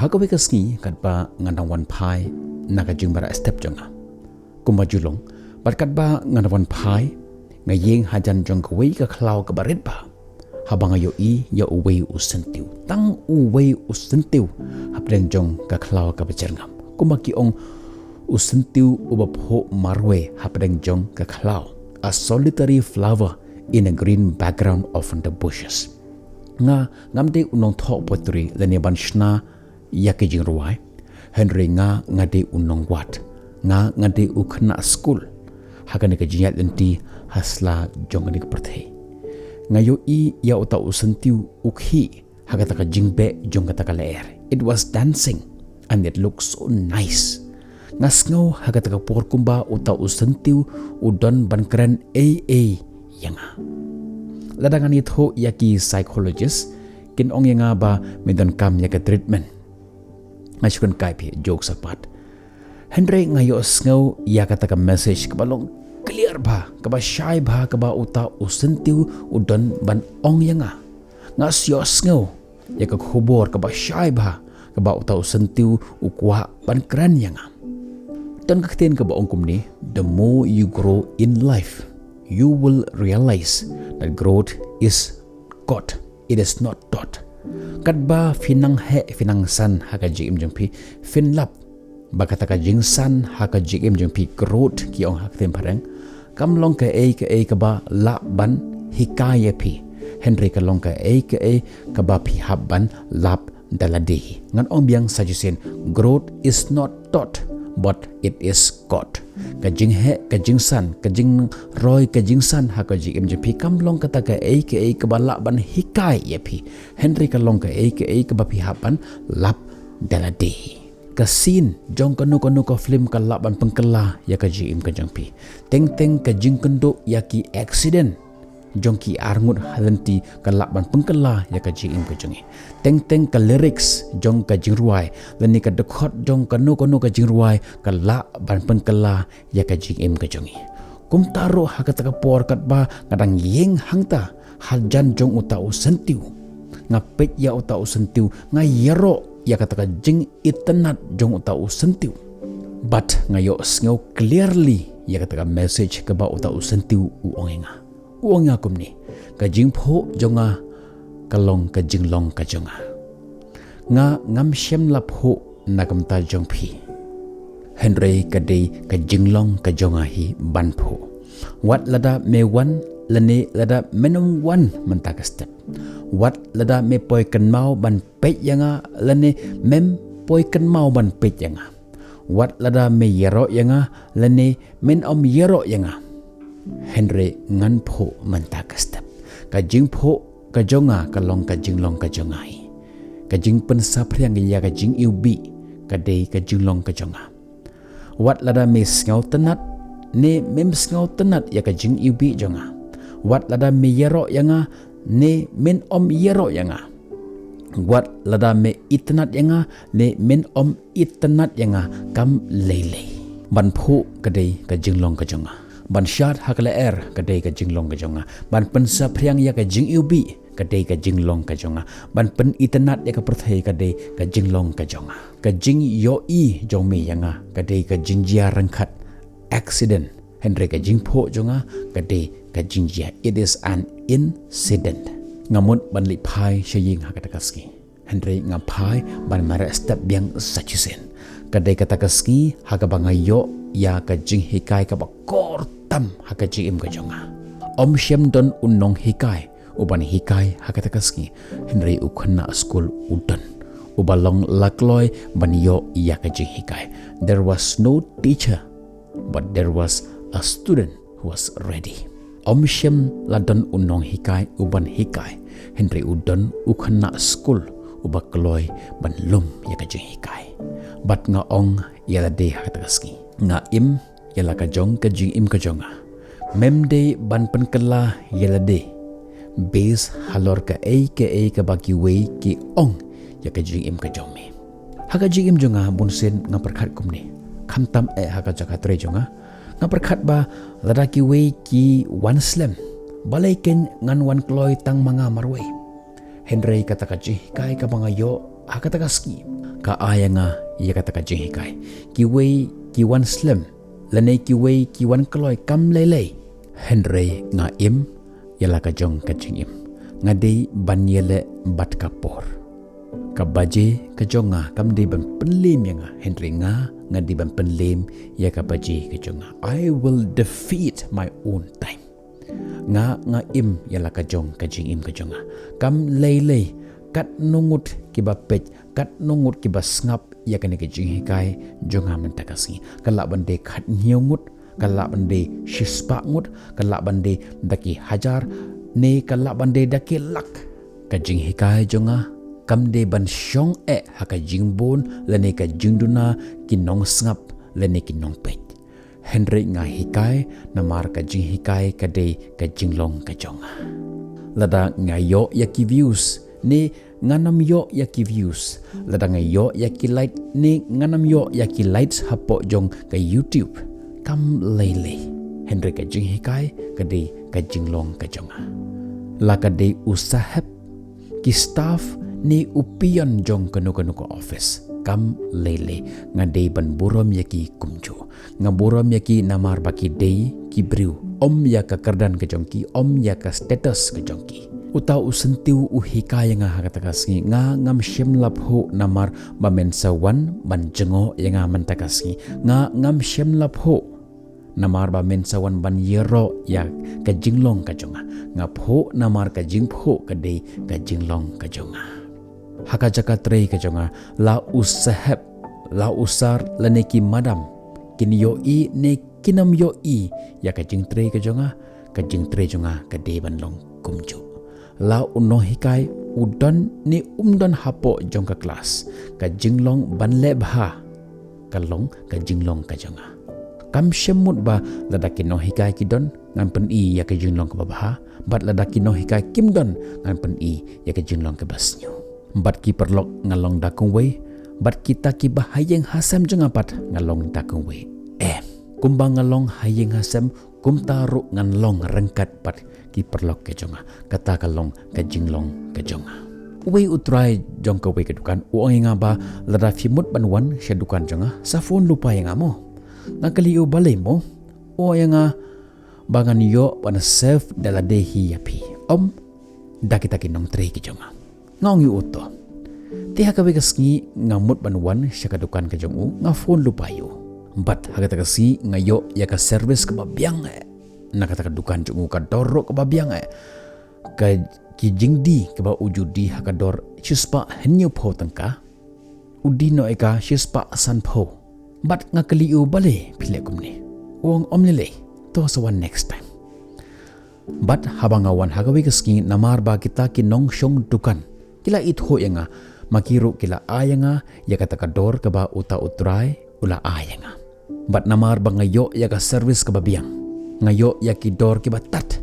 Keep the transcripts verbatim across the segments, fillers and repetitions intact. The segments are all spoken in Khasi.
Ha kawei ka sngi katba nga dang wan phai na ka jingmareh step jong nga, kumba ju long, bad katba nga dang wan phai, nga ïeng hajan jong kawei ka khlaw kaba rit bha, haba nga ïohi ïa uwei u syntiew, tang uwei u syntiew hapdeng jong ka khlaw kaba jyrngam, kumba ki ong, u syntiew uba phuh marwei hapdeng jong ka khlaw, a solitary flower in a green background of the bushes. Nga ngam dei u nongthoh poetry lane ban shna ïa ki jingrwai, hynrei nga nga dei u nongwad, nga nga dei u khynnah skul ha kane ka jingïaid lynti ha sla jong kane ka pyrthei. Nga ïohi ïa uta u syntiew u khih ha kata ka jingbeh jong kata ka lyer. It was dancing and it looked so nice. Nga sngew ha kata ka por kumba uta u syntiew u don ban kren ei ei ïa nga. Lada ngan ïathuh ïa ki psychologist, kin ong ïa nga ba me donkam ïa ka treatment. Nga shu kren kai phi, jokes apart. Hynrei nga ïohsngew ïa kata ka message kaba long clear bha, kaba shai bha, kaba uta u syntiew u don ban ong ïa nga. Nga ïohsngew ïa ka khubor kaba shai bha, kaba uta u syntiew u kwah ban kren ïa nga. Don ka ktien kaba ong kumne, the more you grow in life, you will realize that growth is God, it is not taught. Katba phi nang heh phi nang san ha ka jingim jong phi, phin lap ba kata ka jingsan ha ka jingim jong phi, growth ki ong ha ka ktien phareng, kam long kaei kaei kaba lah ban hikai ïa phi, hynrei ka long kaei kaei kaba phi hap ban lap da lade hi. Ngan ong biang sa shisien, growth is not taught, but it is God. Ka jingheh, ka jingsan, ka jingroi, ka jingsan ha ka jingim jong phi kam long kata kaei kaei kaba lah ban hikai ïa phi, hynrei ka long kaei kaei kaba phi hap ban lap da lade hi. Ka scene jong kano kano ka film ka lah ban pynkylla ïa ka jingim ka jong phi. Teng teng ka jingkynduh ïa ki accident jong ki arngut ha lynti ka lah ban pynkylla ïa ka jingim ka jong ngi. Teng teng ka lyrics jong ka jingrwai lane ka dkhot jong kano kano ka jingrwai ka lah ban pynkylla ïa ka jingim ka jong ngi. Kumta ruh ha kata ka por katba nga dang ïeng hangta hajan jong uta u syntiew, nga peit ïa uta u syntiew, nga ïaroh ïa kata ka jingitynnad jong uta u syntiew. Bad nga ïohsngew clearly ïa kata ka message kaba uta u syntiew u ong ïa nga. U ong ïa nga kumne, ka jingphuh jong nga ka long ka jinglong ka jong nga. Nga ngam shym la phuh na ka bynta jong phi, hynrei ka dei ka jinglong ka jong nga hi ban phuh. Wat lada me wan lane lada men ym wan mynta ka step, wat lada me poi kynmaw ban peit ïa nga lane mem poi kynmaw ban peit ïa nga, wat lada me ïaroh ïa nga lane men ym ïaroh ïa nga, hynrei ngan phuh mynta ka step. Ka jingphuh ka jong nga ka long ka jinglong ka jong nga hi. Ka jingpynsaphriang ïa ka jingiwbih ka dei ka jinglong ka jong nga. Wat lada me sngewtynnad ne mem sngewtynnad ïa ka jingiwbih jong nga, wat lada me ïaroh ïa nga ne men ym ïaroh ïa nga, wat lada me itynnad ïa nga ne men ym itynnad ïa nga, kam lei lei. Ban phuh ka dei ka jinglong ka jong nga. Ban shad ha ka lyer ka dei ka jinglong ka jong nga. Ban pynsaphriang ïa ka jingiwbih ka dei ka jinglong ka jong nga. Ban pynitynnad ïa ka pyrthei ka dei ka jinglong ka jong nga. Ka jingïohi jong me ïa nga ka dei ka jingjia ryngkat, accident, hynrei ka jingphuh jong nga ka dei ka jingjia. It is an incident. Nga mut ban leit phai sha ïing ha kata ka sngi, hynrei nga phai ban mareh step biang sa shisien. Ka dei kata ka sngi ha kaba nga ïoh ïa ka jinghikai kaba kor tam ha ka jingim ka jong nga. Ym shym don u nonghikai u ban hikai ha kata ka sngi, hynrei u khynnah skul u don, uba long la kloi ban ïoh ïa ka jinghikai. There was no teacher, but there was a student who was ready. Ym shym la don u nonghikai u ban hikai, hynrei u don u khynnah skul uba kloi ban lum ïa ka jinghikai. Bad nga ong ïa lade ha kata ka sngi, nga im ïa la ka jong ka jingim ka jong nga. Mem dei ban pynkylla ïa lade base halor kaei kaei kaba kiwei ki ong ïa ka jingim ka jong me. Ha ka jingim jong nga bunsien nga pyrkhat kumne, khamtam eh ha ka jaka trei jong nga, nga pyrkhat ba lada kiwei ki wan slem, balei kein ngan wan kloi tang ma nga marwei. Hynrei kata ka jinghikai kaba nga ïoh Ha kata ka sngi ka ai ïa nga ïa kata ka jinghikai. Kiwei ki wan slem lane kiwei ki wan kloi kam lei lei, hynrei nga im ïa la ka jong ka jingim. Nga dei ban ïaleh bad ka por. Ka baje ka jong nga kam dei ban pynliem ïa nga, hynrei nga nga dei ban pynliem ïa ka baje ka jong nga. I will defeat my own time. Nga nga im ïa la ka jong ka jingim ka jong nga. Kam lei lei, katno ngut kiba peit, katno ngut kiba sngap ïa kane ka jinghikai jong nga mynta ka sngi. Ka lah ban dei khathynñiew ngut, ka lah ban dei shispah ngut, ka lah ban dei da ki hajar, ne ka lah ban dei da ki lak. Ka jinghikai jong nga kam dei ban shong eh ha ka jingbun lane ka jingduna ki nongsngap lane ki nongpeit. Hynrei nga hikai namar ka jinghikai ka dei ka jinglong ka jong nga. Lada nga ïoh ïa ki views ne ngan ym ïoh ïa ki views, lada nga ïoh ïa ki like ne ngan ym ïoh ïa ki likes hapoh jong ka YouTube, kam lei lei, hynrei ka jinghikai ka dei ka jinglong ka jong nga. La ka dei u sahep, ki staff ne u peon jong kano kano ka office, kam lei lei, nga dei ban burom ïa ki kumjuh. Nga burom ïa ki namar ba ki dei ki briew, ym ïa ka kyrdan ka jong ki, ym ïa ka status ka jong ki. Uta u syntiew u hikai ïa nga ha kata ka sngi. Nga ngam shym la phuh namar ba men sa wan ban jngoh ïa nga mynta ka sngi. Nga ngam shym la phuh namar ba men sa wan ban ïaroh ïa ka jinglong ka jong nga. Nga phuh namar ka jingphuh ka dei ka jinglong ka jong nga. Ha ka jaka trei ka jong nga, la u sahep, la u sar lane ki madam kin ïohi ne kin ym ïohi ïa ka jingtrei ka jong nga, ka jingtrei jong nga ka dei ban long kumjuh. La u nonghikai u don ne um don hapoh jong ka klas, ka jinglong ban leh bha ka long ka jinglong ka jong nga. Kam shym mut ba lada ki nonghikai ki don ngan pyni ïa ka jinglong kaba bha, bad lada ki nonghikai kim don ngan pyni ïa ka jinglong kaba sniew. Bad ki paralok nga long da kumwei, bad kita kiba ha ïing ha sem jong nga pat nga long da kumwei. Em, kumba nga long ha ïing ha sem, kumta ruh ngan long ryngkat bad ki paralok ka jong nga. Kata ka long ka jinglong ka jong nga. Uwei u trai jong kawei ka dukan u ong ïa nga ba lada phi mut ban wan sha dukan jong nga, sa phone lypa ïa nga mo. Nga kylli u balei mo. U ong ïa nga ba ngan ïoh ban serve da lade hi ïa phi, ym da kita ki nongtrei ki jong nga. Nga ong ïa u to, te ha kawei ka sngi nga mut ban wan sha ka dukan ka jong u, nga phone lypa ïa u. Bad ha kata ka sngi nga ïoh ïa ka service kaba biang eh na kata ka dukan jong u, ka dor ruh kaba biang eh. Ka, ki jingdie kaba u ju die ha ka dor shispah hynñiewphew tyngka, u die noh ïa ka shispah sanphew. Bad nga kylli u balei phi leh kumne. U ong ym lei lei, to sa wan next time. Bad haba nga wan ha kawei ka sngi, namar ba kita ki nongshong dukan ki la ithuh ïa nga, ma ki ruh ki la ai ïa nga ïa kata ka dor kaba uta u trai u la ai ïa nga. Bad namar ba nga ïoh ïa ka service kaba biang, nga ïoh ïa ki dor kiba tad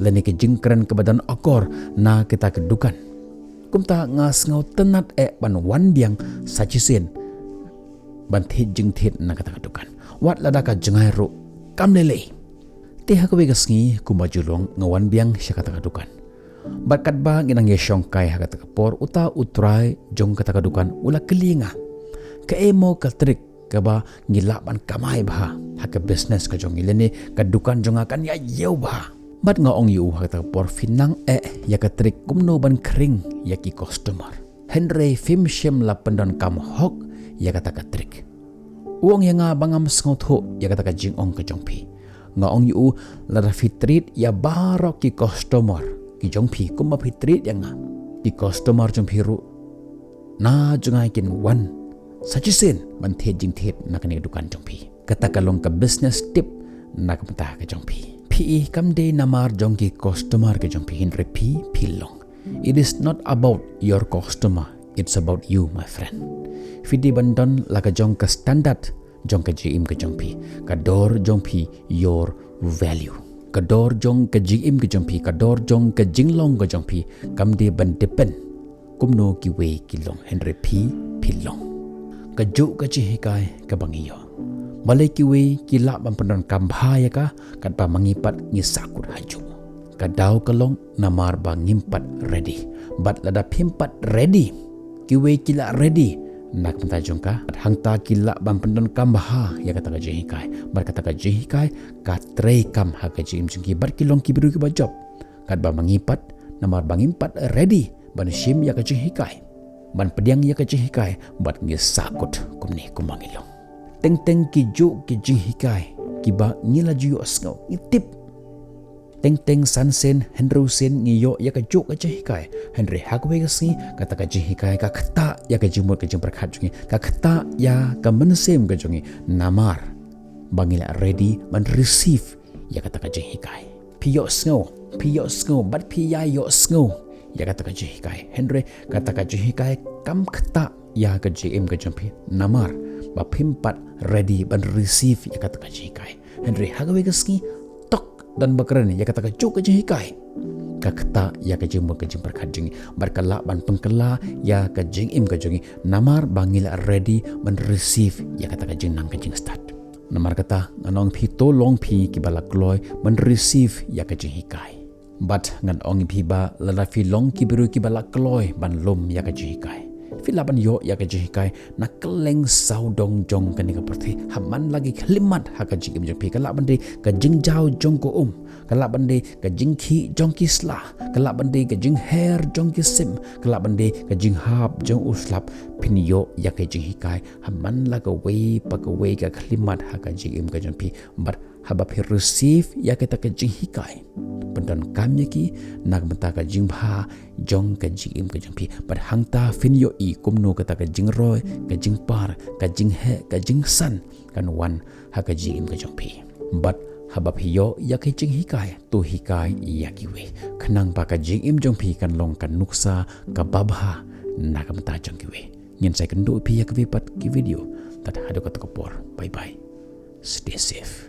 lane ki jingkren kiba don akor na kita ki dukan. Kumta nga sngewtynnat eh ban wan biang sa shisien ban thied jingthied na kata ka dukan, wat lada ka jngai ruh kam lei lei. Te ha kawei ka sngi kumba ju long nga wan biang sha kata ka dukan. Bad katba ngi dang ïashongkai ha kata ka por, uta u trai jong kata ka dukan u la kylli nga, kaei mo ka trick kaba ngi lah ban kamai bha ha ka business ka jong ngi, lane ka dukan jong nga kan ïa ïew bha. Bad nga ong ïa u ha kata ka por, phi nang eh ïa ka trick kumno ban khring ïa ki customer, hynrei phim shym la pyndonkam hok ïa kata ka trick. U ong ïa nga ba ngam sngewthuh ïa kata ka jingong ka jong phi. Nga ong ïa u, lada phi treat ïa baroh ki customer ki jong phi kumba phi treat ïa nga, ki customer jong phi ruh na jngai kin wan sa shisien ban thied jingthied na kane ka dukan jong phi. Kata ka long ka business tip na ka bynta ka jong phi. Phi i, kam dei namar jong ki customer ka jong phi, hynrei phi phi long. It is not about your customer, it's about you, my friend. Phi dei ban don la ka jong ka standard jong ka jingim ka jong phi, ka dor jong phi, your value. Ka dor jong ka jingim ka jong phi, ka dor jong ka jinglong ka jong phi kam dei ban depend kumno kiwei ki long, hynrei phi phi long. Kajuh ka jinghikai kaba ngi ïoh. Balei kiwei ki lah ban pyndonkam bha ïa ka, katba ma ngi pat ngi sahkut hajuh. Ka daw ka long namar ba ngim pat ready. Bad lada phim pat ready, Kiwei ki la ready na ka bynta jong ka, bad hangta ki lah ban pyndonkam bha ïa kata ka jinghikai. Bad kata ka jinghikai ka trei kam ha ka jingim jong ki, bad ki long ki briew kiba jop. Katba ma ngi pat, namar ba ngim pat ready ban shim ïa ka jinghikai, ban pdiang ïa ka jinghikai, bad ngi sahkut kumne kumba ngi long. Teng teng ki juh ki jinghikai kiba ngi la ju ïohsngew, ngi tip. Teng teng san sien, hynriew sien ngi ïoh ïa ka juh ka jinghikai. Hynrei ha kawei ka sngi kata ka jinghikai ka ktah ïa ka jingmut ka jingpyrkhat jong ngi, ka ktah ïa ka mynsiem ka jong ngi. Namar ba ngi la ready ban receive ïa kata ka jinghikai. Phi ïohsngew, phi ïohsngew, bad phi ïa ïohsngew ïa kata ka jinghikai. Hynrei kata ka jinghikai kam ktah ïa ka jingim ka jong phi, namar ba phim pat ready ban receive ïa kata ka jinghikai. Hynrei ha kawei ka sngi, tok don ba kren ïa kata ka juh ka jinghikai, ka ktah ïa ka jingmut ka jingpyrkhat jong ngi, bad ka lah ban pynkylla ïa ka jingim ka jong ngi, namar ba ngi la ready ban receive ïa kata ka jingnang ka jingstad. Namar kata ngan ong phi, to long phi kiba la kloi ban receive ïa ka jinghikai. Bad ngan ong ïa phi ba lada phi long ki briew kiba la kloi ban lum ïa ka jinghikai, phi lah ban ïoh ïa ka jinghikai na kylleng sawdong jong kane ka pyrthei. Ha man la ki khyllipmat ha ka jingim jong phi, ka lah ban dei ka jingjaw jong ka um, ka lah ban dei ka jingkhih jong ki sla, ka lah ban dei ka jingher jong ki sim, ka lah ban dei ka jinghap jong u slap. Phin ïoh ïa ka jinghikai ha man la kawei pa kawei ka khyllipmat ha ka jingim ka jong phi. Bad haba phi receive ïa kata ka jinghikai, pyndonkam ïa ki na ka bynta ka jingbha jong ka jingim ka jong phi. Bad hangta phin ïohi kumno kata ka jingroi, ka jingpar, ka jingheh, ka jingsan kan wan ha ka jingim ka jong phi. Bad haba phi ïoh ïa ka jinghikai, to hikai ïa kiwei, khnang ba ka jingim jong phi kan long ka nuksa kaba bha na ka bynta jong kiwei. Ngin sa ïakynduh ïa phi ha kawei pat ka video. Tad haduh kata ka por, bye bye. Stay safe.